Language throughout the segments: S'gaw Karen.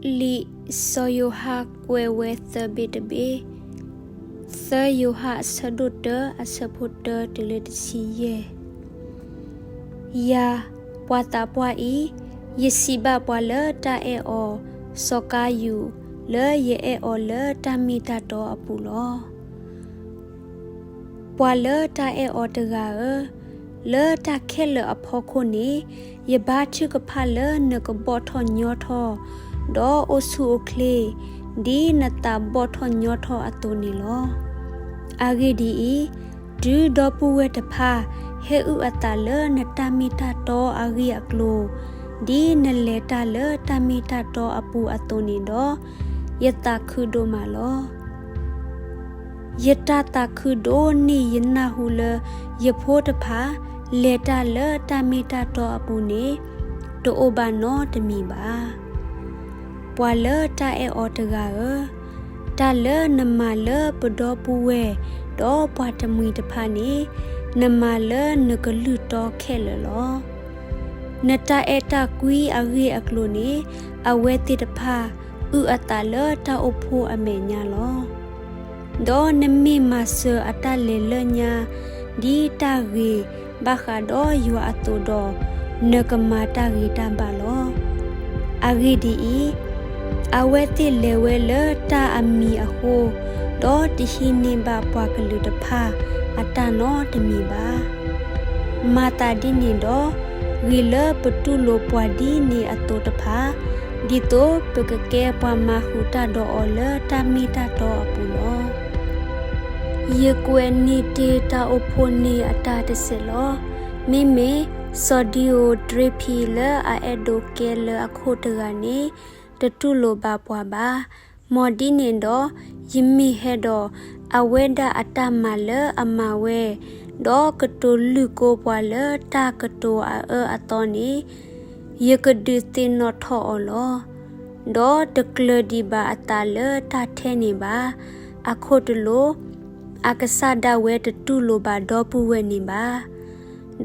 လံာ်စီၤယိၤဟၣ်ကွဲးဝဲသၢဘ့ၣ်တဘ့ၣ်, သၢယိၤဟၣ်အဆၢဒိၣ်တၢ အဆၢဖိတၢတုၤလၢတဆံယဲၢ်. ယၤ, ပှၤသးပှၢ်အံၤ, ယစံးဘၣ်ပှၤလၢတၢ်အဲၣ်အီၤ, စီၤကါယူာ်, လၢယအဲၣ်အီၤလၢတၢ်မ့ၢ်တၢ်တီအပူၤလီၤ. ပှၤလၢတၢ်အဲၣ်အီၤတဂၤဧၢ, လၢတၢ်ခဲလၢာ်အဖီခိၣ်န့ၣ်, ယဘါထုကဖၣ်လၢနကဘီၣ်ထီၣ်ညီထီၣ်, ဒီးအိၣ်ဆူၣ်အိၣ်ချ့, ဒ်နသးဘီၣ်ထီၣ်ညီထီၣ်အသိးန့ၣ်လီၤ. အဂ့ၢ်ဒ်အံၤ, တုၤဒီပုၢ်ဝဲၢ်တဖၣ်ဟဲအုၣ်အသးလၢနတၢ်မ့ၢ်တၢ်တီအဂ့ၢ်အကျိၤ, ဒ်နလဲၤတၢ်လၢတၢ်မ့ၢ်တၢ်တီအပူၤအသိးန့ၣ်ဒီး, ယသးခုဒိၣ်မးလီၤ. ယတၢ်သးခုဒိၣ်န့ၢ်ယနၢ်ဟူလၢ ယဖိတဖၣ်လဲၤတၢ်လၢတၢ်မ့ၢ်တၢ်တီအပူၤန့ၣ်, တအိၣ်ဘၣ်နီတမံၤဘၣ်. ပှၤလၢတၢ်အဲၣ်အီၤတဂၤဧၢ, တၢ်လၢနမၤလၢပဒီပုၢ်ဝဲၢ် ဒီးပှၤတမှံၤတဖၣ်န့ၣ်, နမၤလၢနကလုၢ်တီခဲလၢာ်လီၤ. နတၢ်အဲၣ်တၢ်ကွံအဂ့ၢ်အကျိၤန့ၣ်, အဝဲသ့ၣ်တဖၣ်အုၣ်အသးလၢတၢ်အိၣ်ဖှိၣ်အမဲာ်ညါလီၤ. ဒီးနမ့ၢ်မၤစၢၤအတၢ်လဲၤလၢညါ ဒ်တၢ်ဂ့ၤဘၣ်ဃးဒီးယွၤအသိးဒီး, နကမၤတၢ်ဂ့ၤတၢ်ဘၣ်လီၤ. အဂ့ၢ်ဒ်အံၤ, အဝဲသ့ၣ်လဲၤဝဲလၢတၢ်အမံၤအဃိ, ဒီးတဟံးန့ၢ်ဘၣ်ပှၤကလုာ်တဖၣ်အတၢ်နီတမံၤဘၣ်. မၤသးဒ်န့ၣ်ဒီး, ဂ့ၤလၢပတူၢ်လိာ်ပှၤဒ်န့ၣ်အသိးတဖၣ်, ဒ်သိးပကကဲပှၤမၤဃုာ်တၢ်ဒီးအီၤလၢတၢ်မ့ၢ်တၢ်တီအပူၤလီၤ. ယကွဲးန့ၢ်တ့ၢ်တၢ်အိၣ်ဖှိၣ်န့ၢ်အတၢ်တစဲးလီၤ. မ့မ့ၢ်စီၤဒံဧိၤတြ့ဖံ လၢအအဲၣ်ဒိးကဲလၢအခိၣ်တဂၤန့ၣ်, တတူၢ်လိာ်ဘၣ်ပှၤဘၣ်. မ်ဒ်န့ၣ်ဒီး, ယမ့ၢ်ဟဲဒီးအဝဲဒၣ်အတၢ်မၤလၢအမၤဝဲ, ဒီးကတိၤလုၢ်ကိပှၤလၢတၢ်ကတိၤအအၢအသီန့ၣ်, ယကဒုးသ့ၣ်နီၣ်ထီၣ်အီၤလီၤ. ဒီးတကျၢၤဒံးဘၣ်အသးလၢတၢ်ထဲန့ၣ်ဘၣ်. အခိၣ်တလိၤ, အကစၢ်ဒၣ်ဝဲတတူၢ်လိာ်ဘၣ်ဒီပုၢ်ဝဲၢ်န့ၣ်ဘၣ်.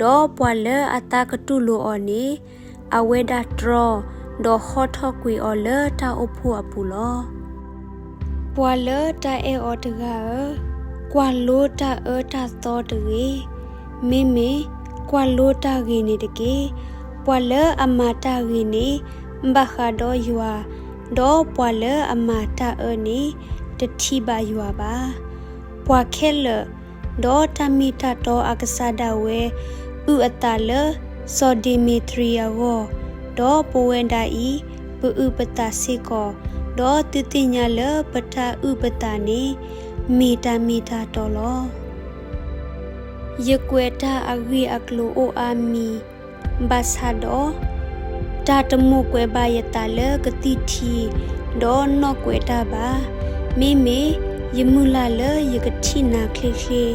ဒီးပှၤလၢအသးကတူၢ်လိာ်အီၤန့ၣ်, အဝဲဒၣ်တြီ, ဒီးဟီထီၣ်ကွံာ်အီၤလၢတၢ်အိၣ်ဖှိၣ်အပူၤလီၤ. ပှၤလၢတၢ်အဲၣ်အီၤတဂၤဧၢ, ကွၢ်လိတၢ်အၢတၢ်သီတဂ့ၤ. မ့မ့ၢ်ကွၢ်လိတၢ်ဂ့ၤန့ၣ်တက့ၢ်. ပှၤလၢအမၤတၢ်ဂ့ၤန့ၣ်, ဘၣ်ဃးဒီးယွၤ, ဒီးပှၤလၢအမၤတၢ်အၢန့ၣ်, တထံၣ်ဘၣ်ယွၤဘၣ်. ပှၤခဲလၢာ်, ဒီးတၢ်မ့ၢ်တၢ်တီအကစၢ်ဒၣ်ဝဲ, အုၣ်အသးလၢစီၤဒ့မ့းတြံအဂီၢ်, ဒီးပဝဲဒၣ်အံၤ, ပအုၣ်ပသးစ့ၢ်ကီး, ဒီးသုသ့ၣ်ညါလၢပတၢ်အုၣ်ပသးန့ၣ်, မ့ၢ်တၢ်မ့ၢ်တၢ်တီလီၤ. ယကွဲးတၢ်အဂ့ၢ်အကျိၤအိၣ်အါမံၤ, ဘၣ်ဆၣ်ဒီး, တၢ်တမိၣ်ကွဲးဘၣ်ယသးလၢကသံၣ်ထံး, ဒီးနီၣ်ကွဲးတၢ်ဘၣ်. မ့မ့ၢ်ယမုၢ်လၢ်လၢယကထံၣ်နၤချ့ချ့,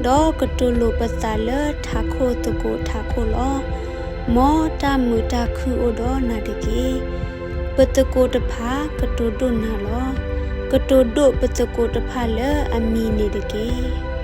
ဒီးကတိၤလိာ်ပသးလၢထးခိၣ်သကိးထးခိၣ်လီၤ. မ်တၢ်မုာ်တၢ်ခုအိၣ်ဒီးနၤတက့ၢ်. ပသကိးတဖၣ်ကတိၤဒိၣ်နၤလီၤ. ကတိၤဒိၣ်ပသကိးတဖၣ်လၢအမံၤန့ၣ်တက့ၢ်.